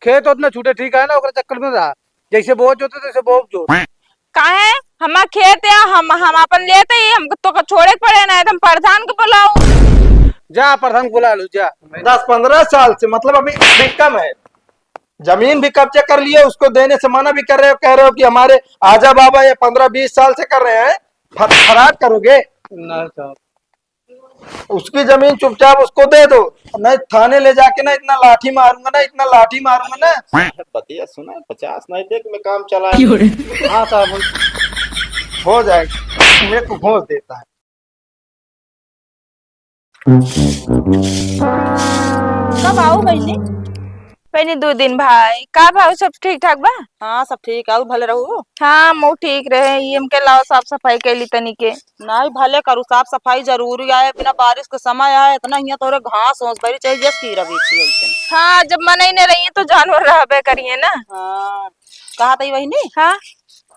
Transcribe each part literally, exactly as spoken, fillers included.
खेत ओत न छूटे, ठीक है ना, ओकरे चक्कर में रहा। जैसे बोझ जोते, तैसे बोझ जोत। काहे? हमार खेत है, हम, हम अपन लेते ही, हमको तो छोड़े के पड़े ना, तो हम प्रधान के बुलाओ। जा, प्रधान को बुला लो, जा। दस पन्द्रह साल से, मतलब, अभी, अभी कम है, जमीन भी कब्जा कर लिए, उसको देने से मना भी कर रहे हो, कह रहे हो कि हमारे आजा बाबा, ये पन्द्रह बीस साल से कर रहे हैं, फर-, फरार करोगे? नहीं साहब। उसकी जमीन चुपचाप उसको दे दो, नहीं थाने ले जाके ना इतना लाठी मारूंगा ना, इतना लाठी मारूंगा ना। बतिया सुना, पचास नहीं दे के मैं काम चला। क्यों रे? हाँ साहब, हो जाएगा, मेरे को घोंस देता है। कब आओ बहिनी? बहिनी, दो दिन भाई, का भाव, सब ठीक ठाक बा? हाँ, सब ठीक, आऊ भले रहू। हाँ, मऊ ठीक रहे, ये हमके लाओ साफ सफाई कैली तनी के। नहीं, भले करू, साफ सफाई जरूरी आए, बिना बारिश के समय आए, इतना हियाँ तोरे घास होस बरी चाहिए, जस कीड़ा बीछी होइसन। हाँ, जब मनई न रही तो जानवर रहबे करिए ना। हाँ, कहा तई बहिनी? हाँ।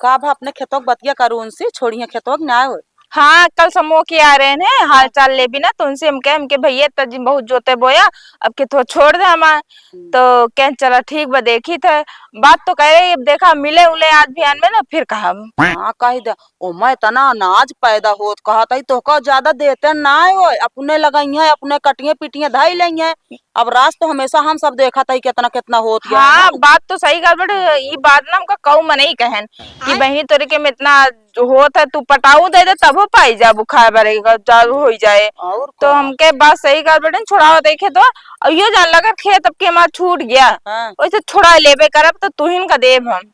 का भा अपने खेतों के बतिया करू उनसे, छोड़िए खेतों के ना हो। हाँ, कल समूह के आ रहे हैं, हाल चाल ले बिना, तो उनसे हम कहे, हमके भैया इतना दिन बहुत जोते बोया, अब के थो छोड़ दे हमार। हम्म। तो कह चला ठीक बा, देखी थे। बात तो कह रही, अब देखा मिले उले आज बिहान में ना, फिर कहा। हाँ, कह दे, ओमा इतना अनाज पैदा होत, कहा तई तोहका ज्यादा देते ना हो, अपने लगई है, अपने कटिए पिटिए धाई लई है। अब रास तो हमेशा हम सब देखा तई कितना कितना होत गया है हाँ, ना। बात तो सही कर, but ई बात ना हमका कऊ मनई कहन कि हाँ। बहिनी तोरे के में इतना जो होत है, तू पटाऊ दे दे, तबो पाई जाबू, खाए बरे का चालू होई जाए। और तो का? हमके बात सही कर बेटन, छोड़ाओ देखे तो। और यो जान लगा खेत अब के हमार छूट गया, हाँ। वैसे छोड़ा लेबे करब तो तुहिन का देब हम।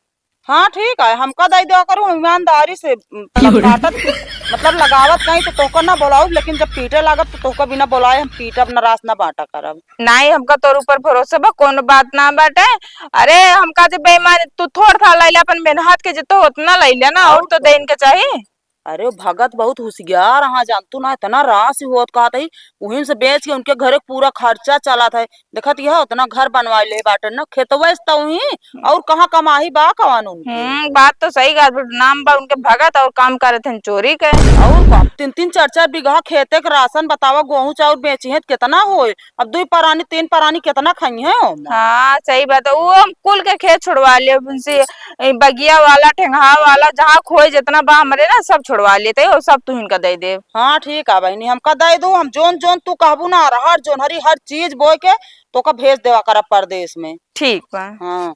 हाँ, ठीक है, हमका दे दो करू, ईमानदारी से, मतलब, काटत, मतलब, लगावत कहीं तो तोहका ना बोलाऊ, लेकिन जब पीटे लागत तो तोहका बिना बोलाए हम पीटब ना, रास ना बांटा करब। नाहीं, हमका तोर ऊपर भरोसा बा, कौनो बात ना बाटे। अरे, हम का जे बेईमान, तू थोड़ था लैले, अपन मेहनत के जितो उतना लैले ना, और और तो का? देन के चाही। अरे, भगत बहुत होशियार, हाँ, जानतू ना, इतना रास होत कहत ही, उहिन से बेच के उनके घरे पूरा खर्चा चलत है। देखत यह उतना घर बनवा ले बाटे ना, खेतवे से तो ही, और कहाँ कमाही बा कवन उनके? हम्म, बात तो सही कहत बा, नाम बा उनके भगत और काम करत हन चोरी के। और का, तीन तीन चार चार बीघा खेते के राशन बतावा, गेहूं चाउर बेची है, कितना होए? अब दुई परानी, तीन परानी कितना खाई है ओमा? हाँ, सही बात है। वो हम कुल के खेत छोड़वा लेब उनसे, ए, बगिया वाला, ठेंगहा वाला, जहाँ खोए जितना बा हमरे ना, सब छोड़वा लेते, वो सब तू इनका दे देब। हाँ, ठीक है बहिनी, हमका दे दू, हम जोन जोन तू कहबू ना, अरहर, जोनहरी, हर चीज बोए के तोका भेज देवा करब परदेस में। ठीक बा। हाँ।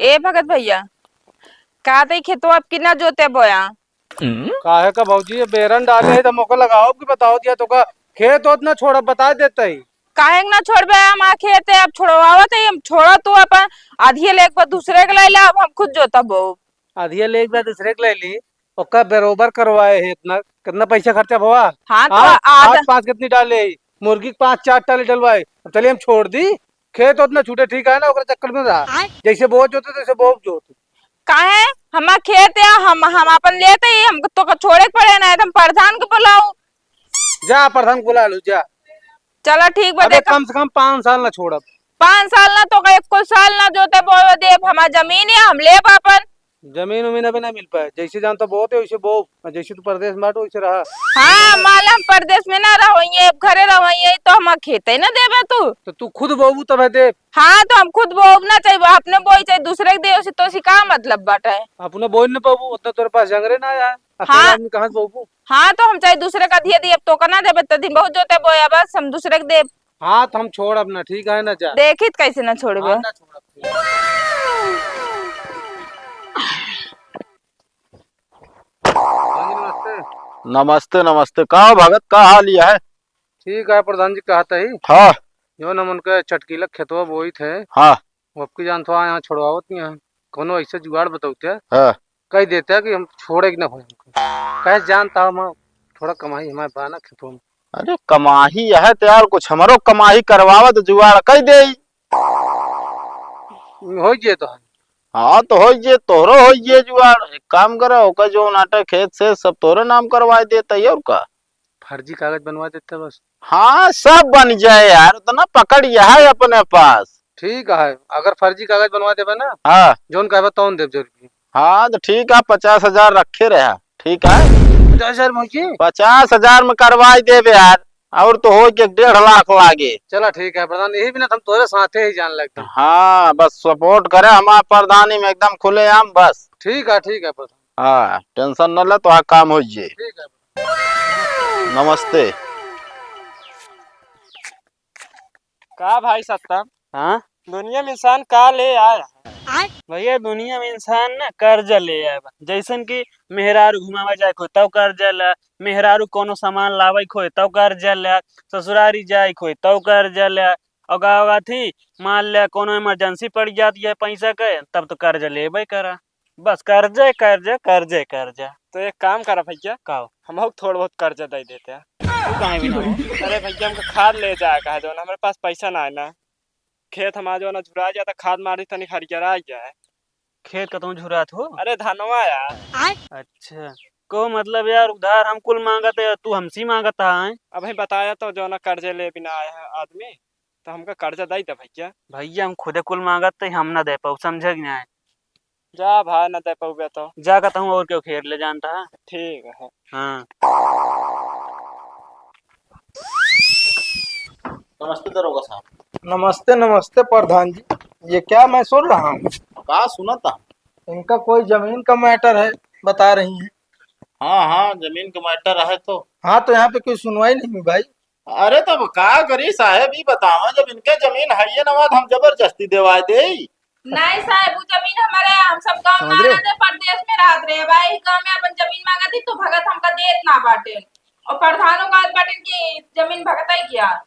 ए भगत भैया, का तई खेतवा अब कितना जोते बोया? काहे का भौजी, ये बेरन डाले है, तो मोके लगाओ कि बताओ दिया तो का खेत ओत ना छोड़ब, बता देते ही। काहे के ना छोड़बे, हम आ खेत है, अब छोड़वावत है, हम छोड़ा तू अपन आधिये लेके बाद दूसरे के ले ले, अब हम खुद जोता बो। आधिये लेके बाद दूसरे के ले ली, ओका बरोबर करवाए है इतना, कितना पैसा खर्चा भवा? हाँ, तो हाँ, आध- आज पाँच कितनी डाले, मुर्गी के पाँच चार टाली डलवाए, अब चलिए हम छोड़ दी, खेत ओत ना छूटे, ठीक है ना, ओकरे चक्कर में रहा। आय। जैसे बोझ जोते, तैसे बोझ जोत। काहे? हमार खेत है, हम, हम अपन लेते ही, हमको तो छोड़े के पड़े ना, हम प्रधान को बुलाओ। जा, प्रधान को बुला लो, जा। चलो, ठीक बा, अबे देखा। कम से कम पाँच साल ना छोड़ब। पाँच साल ना, तो का एको साल ना जोते बोवे देब, हमार जमीन है, हम लेब अपन। जमीन उमीन अबे ना मिल पाए, जैसे जान तो बहुत है, वैसे बो, जैसे तू परदेस में बाटो, वैसे रहा। हाँ, माला हम परदेस में ना रहो, ये घरे रहो, ये तो हमार खेते ना देबे तू। तो तू खुद बोबू तबे देब। हाँ, तो हम खुद बोब ना चाहिए, अपने बोई चाहिए, दूसरे के देवे से तो सी का मतलब बाटे? अपने बोई न पाबू, उतना तोरे पास जंगरे ना आया, अकेला हाँ। आदमी कहाँ से बोबू? हाँ, तो हम चाहे दूसरे का दिए दिए, अब तो का ना देबे, तो दिन बहुत जोते बोया, बस हम दूसरे के देब। हाँ, तो हम छोड़ब ना, ठीक है ना, जा। देखित कैसे ना छोड़बे। हाँ, ना छोड़ब। हाँ जी, नमस्ते। नमस्ते, नमस्ते। का हो भगत, का हाल यह है? ठीक है प्रधान जी, कहत ही। हाँ। जो न मन के चटकीला खेतवा बोइत है। हाँ। वो आपकी जान थोड़ा यहाँ छोड़वावत नहीं है, कोनो ऐसे जुगाड़ बतौते। हाँ। कह देते कि हम छोड़े कि ना हो हमको। कहे जानता हूँ मैं, थोड़ा कमाई हमारे बा ना खेतों में। अरे कमाही यह तो यार, कुछ हमरो कमाही करवावत जुगाड़ कह दे। हो जे तो है। हाँ, तो हो जे, तोहरो हो जे जुआर। एक काम करो, ओकर जो नाटक खेत से सब तोहरे नाम करवाए देता ही, और का? फर्जी कागज बनवा देते बस। हाँ, सब बन जाए यार, उतना पकड़ यह है अपने पास। ठीक है, अगर फर्जी कागज बनवा देबे ना, हाँ। जोन कहबे तौन देब जरूरी। हाँ, तो ठीक है, पचास हजार रखे रहा, ठीक है? पचास हजार में हो जी? पचास हजार में करवाई देबे यार। और तो होइ के डेढ़ लाख लागे। चला ठीक है प्रधान, यही बिना हम तोरे साथे ही जान लगता। हाँ, बस support करे हमार प्रधानी में एकदम खुलेआम बस। ठीक है, ठीक है प्रधान। हाँ, tension न ले, तो हाँ काम होइ जाए। ठीक है। नमस्ते। का भाई सत्तम? हाँ? दुनिया में इंसान का ले आया है? भैया, दुनिया में इंसान ना कर्जा ले आया बा। जैसन कि मेहरारू घुमावे जाए को तब कर्जा ले, मेहरारू कोनो सामान लावे को तब कर्जा ले, ससुरारी जाए को तब कर्जा ले, और का होगा थी, मान ले कोनो emergency पड़ जाती है पैसा के, तब तो कर्जा लेबे करा। बस कर्जे, कर्जे, कर्जे, कर्जा। तो एक काम करा भैया, का हो? हमहू के थोड़ बहुत कर्जा दे देते हैं। तू काहे भी ना हो? अरे भैया, हमका खाद ले जाए का है, जौन हमरे पास पैसा ना है ना। खेत हमार जौन झुरा जाता, खाद मारी तनी हरियरा जाए। खेत का तुम झुरात हो? अरे धनवा यार। अच्छा, को मतलब यार, उधार हम कुल मांगत है, तू हमसे मांगत है? अब ही बताया तो जौन कर्जे ले बिना आए हैं आदमी, तो हमका कर्जा दे दे भैया। भैया, हम खुदे कुल मांगत है, हम ना दे पाऊ, समझे कि नहीं? जा भाई, ना दे पउबे तो। जा कहूँ और केहू खेर ले जानता है। ठीक है। हाँ। नमस्ते दरोगा साहब। नमस्ते, नमस्ते प्रधान जी। ये क्या मैं सुन रहा हूँ? का सुनत है? इनका कोई जमीन का matter है, बता रही हैं। हाँ, हाँ, जमीन का matter है तो। हाँ, तो यहाँ पे कोई सुनवाई नहीं हुई भाई। अरे तब का करी साहेब, ई बतावा, जब इनके जमीन है ये नवा, हम जबरदस्ती देवाए दे? नहीं साहेब, वो जमीन हमारे, हम सब गाँव समझ रहे? ना दे, परदेस में रहत रहे भाई, गाँव में अपन जमीन मांगत ही तो भगत हमका देत ना बाटे, और प्रधानो कहत बाटे कि जमीन भगत है क्या?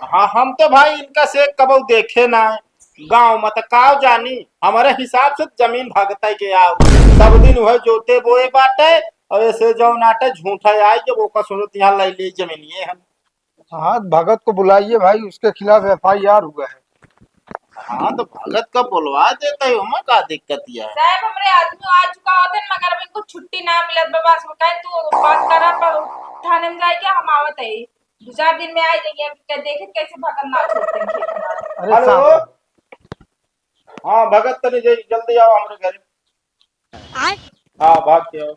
हाँ, हम तो भाई इनका से कबो देखे ना है, गाँव में तो काव जानी, हमारे हिसाब से जमीन भगत है के आओ, सब दिन वह जोते बोए बाटे, और ऐसे जौन आटे झूठा आई, जब ओका सोचत यहाँ ले ले जमीन ये हम। हाँ, भगत को बुलाइए भाई, उसके खिलाफ F I R हुआ है। हाँ, तो भगत का बुलवा देता है, ओमा का दिक्कत है? साहब, हमरे आदमी आ चुका होते हैं, मगर अब इनको छुट्टी ना मिलत बा, बस वो कहे, "तू बात करा, पर थाने में जाए के हम आवत है, दो चार दिन में आ जाइए।" अब देखे कैसे भगत ना छोड़ते हैं खेत में। अरे हेलो। साहब। हाँ, भगत तनी जल्दी आओ हमरे घर। आय? हाँ, भाग के आओ।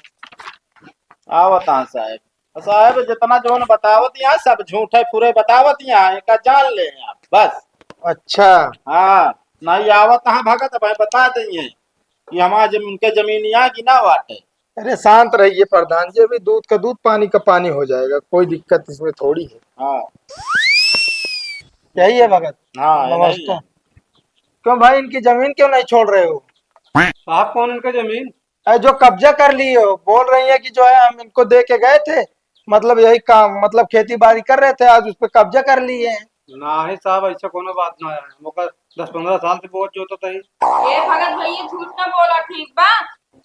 आवत हाँ साहेब। साहेब, जितना जौन बतावत यहाँ, सब झूठे फुरे बतावत यहाँ, एका जान ले आप, बस। अच्छा। हाँ, नहीं आवत हाँ भगत, भाई बता देंगे कि हमार जमीन, उनके जमीन यहाँ की ना बाटे। अरे शांत रहिए प्रधान जी, अभी दूध का दूध, पानी का पानी हो जाएगा, कोई दिक्कत इसमें थोड़ी है। हाँ। यही है भगत? हाँ, यही नमस्ते। है। क्यों भाई, इनकी जमीन क्यों नहीं छोड़ रहे हो? आप कौन इनका जमीन? अरे, जो कब्जा कर लिए हो, बोल रही है कि जो है, हम इनको दे के गए थे, मतलब, यही काम, मतलब, खेती बाड़ी कर रहे थे, आज उस पे कब्जा कर लिए हैं। नाही साहब, ऐसा कोनो बात ना है। हम ओकर दस पन्द्रह साल से बोत जोतत हई। ए भगत भैया, झूठ ना बोला, ठीक बा?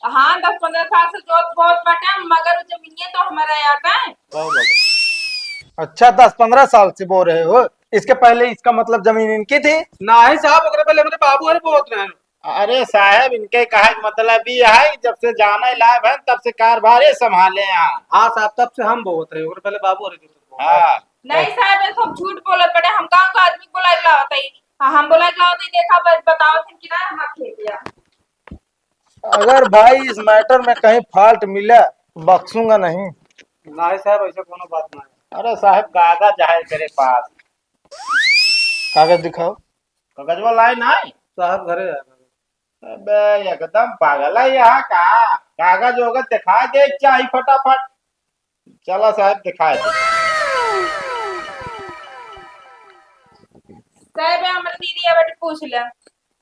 हाँ, दस पन्द्रह साल से जोत बोत बाटे, मगर वो जमीनिया तो हमारा याद है। अच्छा, दस पन्द्रह साल से बो रहे हो, इसके पहले इसका मतलब जमीन इनकी थी? नाही साहब, ओकरे पहले हमरे बाबू हरे बोत रहे। अरे साहब, इनके कहे के मतलब ई है, जब से जाने लायक है, तब से कारभारे संभाले हैं। हाँ साहब, तब से हम बोत रहे, ओकरे पहले बाबू हरे जोतत रहे। हाँ। नहीं साहब, ये सब झूठ बोलत बड़े, हम गाँव का आदमी बोला के लावत है। हाँ, हम बोला के लावत है, देखा, बस बतावत है कि ना हमार खेतिया। अगर भाई इस matter में कहीं fault मिला, बख्शूंगा नहीं। नाही साहब, ऐसा कोनो बात ना है। अरे साहब, कागज है तेरे पास? कागज दिखाओ। कागजवा लाए ना? साहब घरे है। अबे एकदम पागल है यहाँ का? कागज वोगज दिखा दे, चाही फटाफट। चला साहब, दिखाए दे। साहब, हमर दीदी अब पूछ ले।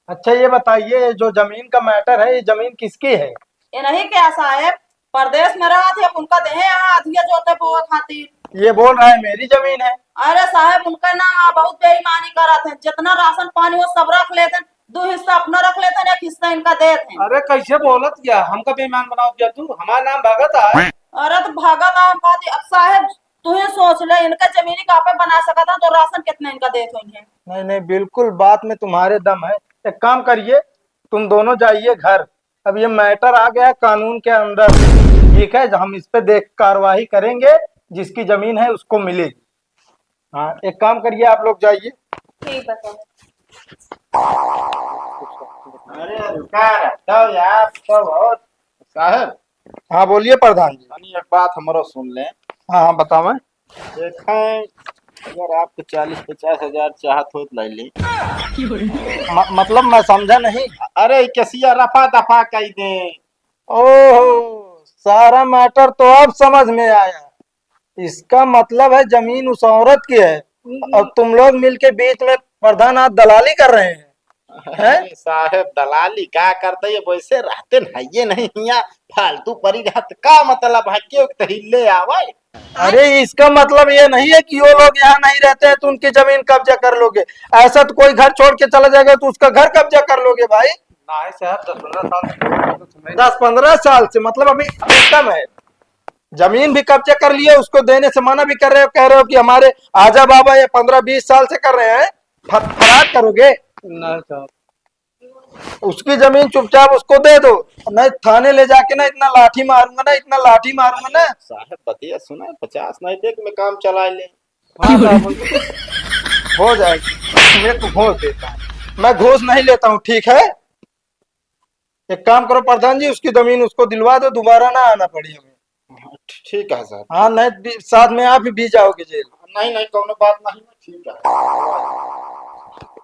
अच्छा, ये बताइए, जो जमीन का matter है, ये जमीन किसकी है? ये नहीं क्या साहब, परदेस में रहत है, उनका देहे यहाँ अधिया जोते बोए खातिर। ये बोल रहा है, मेरी जमीन है। अरे साहब, उनका ना बहुत बेईमानी करत है, जितना राशन पानी वो सब रख लेते हैं, दो हिस्सा अपना रख लेते हैं, एक हिस्सा इनका देते हैं। अरे कैसे बोलत या, हमका बेईमान बनावत या तू? हमार नाम भगत है। अरे तो भगत है, हम कहती, अब साहेब तू ही सोच ले, इनका जमीनी का आपे बना सकत है तो राशन कितना इनका देत होइहैं? नहीं, नहीं, बिल्कुल बात में तुम्हारे दम है। एक काम करिए, तुम दोनों जाइए घर, अब ये matter आ गया है कानून के अंदर, ठीक है, हम इस पे देख कार्रवाई करेंगे, जिसकी जमीन है उसको मिलेगी। हाँ, एक काम करिए, आप लोग जाइए। ठीक बा साहब। अरे रुका, हटाओ यार, सब और साहब। हाँ, बोलिए प्रधान जी। तनी एक बात हमरो सुन ले। हाँ, हाँ, बतावें। देखें, अगर आपको चालीस पचास हजार चाहत हो तो ले ली। म-, मतलब मैं समझा नहीं। अरे, कसिया रफा दफा कई दे। ओहो, सारा matter तो अब समझ में आया। इसका मतलब है जमीन उस औरत की है और तुम लोग मिलके बीच में प्रधान आज दलाली कर रहे हैं, हैं? अरे साहब, दलाली का करते, ये वैसे रहते नहीं, ये नहीं हिया फालतू परी रहत, का मतलब है, क्यों तो हिले आवे? अरे, इसका मतलब ये नहीं है कि वो लोग यहाँ नहीं रहते हैं तो उनकी जमीन कब्जा कर लोगे। ऐसा तो कोई घर छोड़ के चला जाएगा तो उसका घर कब्जा कर लोगे भाई। नहीं साहब, दस पन्द्रह साल से, दस पन्द्रह साल से मतलब अभी कम है, जमीन भी कब्जा कर लिए, उसको देने से मना भी कर रहे हो, कह रहे हो कि हमारे आजा बाबा ये पन्द्रह बीस साल से कर रहे हैं, फ-, फरार करोगे? नहीं साहब। उसकी जमीन चुपचाप उसको दे दो, नहीं थाने ले जाके ना इतना लाठी मारूंगा ना, इतना लाठी मारूंगा ना। साहब बतिया सुना, पचास नहीं दे के मैं काम चला ले। हाँ साहब, हो जाएगी, मैं तो घूस देता हूँ, मैं घूस नहीं लेता हूँ, ठीक है? एक काम करो प्रधान जी, उसकी जमीन उसको दिलवा दो, दोबारा ना आना पड़े हमें। हाँ, ठी-, ठीक है सर। हाँ, नहीं, बी-, साथ में आप भी जाओगे जेल। नहीं, नहीं, कौनो बात नहीं, ठीक है।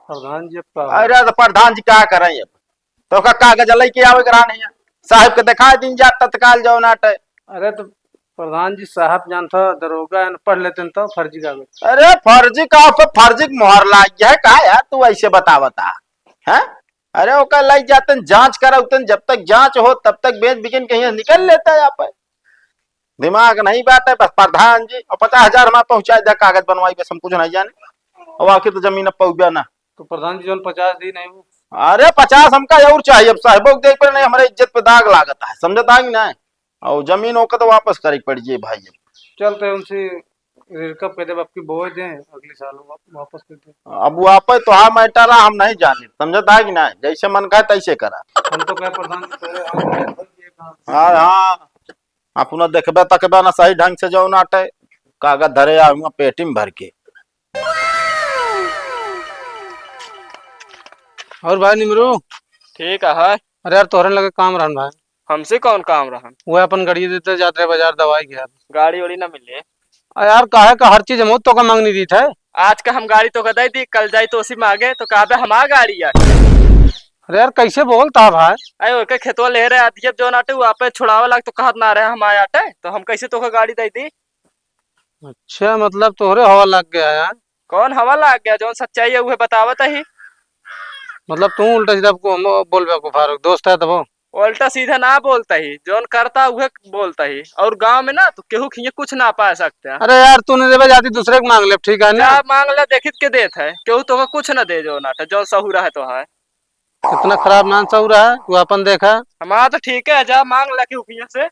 प्रधान जी, अब का अरे, तो प्रधान जी का करें अब? तो का कागज लेके आवे के रहा नहीं है। साहब के दिखा दिन जा तत्काल जौन आटे। अरे, तो प्रधान जी, साहब जानता, दरोगा है, पढ़ लेते हैं तो फर्जी कागज। अरे, फर्जी का पे फर्जी के मोहर लाग गया है, का यार, तू ऐसे बता, बता, हैं? अरे, ओकर लाई जातन, जांच कराउतन, जब तक जांच हो, तब तक बेच बिकिन कहीं निकल लेता है यहाँ पे। दिमाग नहीं बात है, बस प्रधान जी, और पचास हजार हमारे पहुंचा दे, कागज बनवाई, बस हम कुछ नहीं जाने। और आखिर तो जमीन अब पउबे ना। तो प्रधान जी, जौन पचास दी नहीं वो। अरे, पचास हमका और चाहिए, अब साहबों को देख पर नहीं, हमारे इज्जत पे दाग लागत है, समझता है कि नहीं? और जमीन ओके तो वापस करे के पड़ जाए भाई। चलते हैं उनसे रिकप कर देब, आपकी बोए दें, अगले साल वा-, वापस कर दें। अब वो आप तो हाँ matter है, हम नहीं जाने, समझता है कि नहीं? जैसे मन कहे तैसे करा। हम तो कहे प्रधान जी, पहले हम हाँ, हाँ, अपना देखबे तकबे ना सही ढंग से जौन आटे, कागज धरे आ हुआ पेटी में भर के। और भाई निमरू? ठीक है। अरे यार, तोहरे लगे काम रहन भाई। हमसे कौन काम रहन? वो अपन गाड़ी देते जात रहे बाजार दवाई के यार। गाड़ी वाड़ी ना मिले। आ यार, काहे का हर चीज हम तो का मांगनी दी थे। आज का हम गाड़ी तो का दे दी, कल जाई तो उसी मांगे तो कहबे हमार गाड़ी यार। अरे यार, कैसे बोलता है भाई? अरे ओके खेतवा ले रहे आदि, अब जो नाटे वो आपे छुड़ावे लाग तो कहत ना रहे हम आए आटे, तो हम कैसे तो का गाड़ी दे दी? अच्छा, मतलब तोहरे हवा लग गया यार। कौन हवा लग गया? जौन सच्चाई है उहे बतावत ही। मतलब तू उल्टा सीधा को बोलबे को फारूक, दोस्त है तब। उल्टा सीधा ना बोलता ही, जौन करता उहे बोलता ही। और गांव में ना तो केहू खिए कुछ ना पा सकता। अरे यार, तू नहीं देबे जाती दूसरे को मांग ले, ठीक है ना? जा मांग ले, देखित के देत है, केहू तो कुछ ना दे जो नाटे, जौन सहूरा है तो है। इतना खराब ना सहूरा है, तू अपन देखा। हमारा तो ठीक है, जा मांग ले केहू खिए से।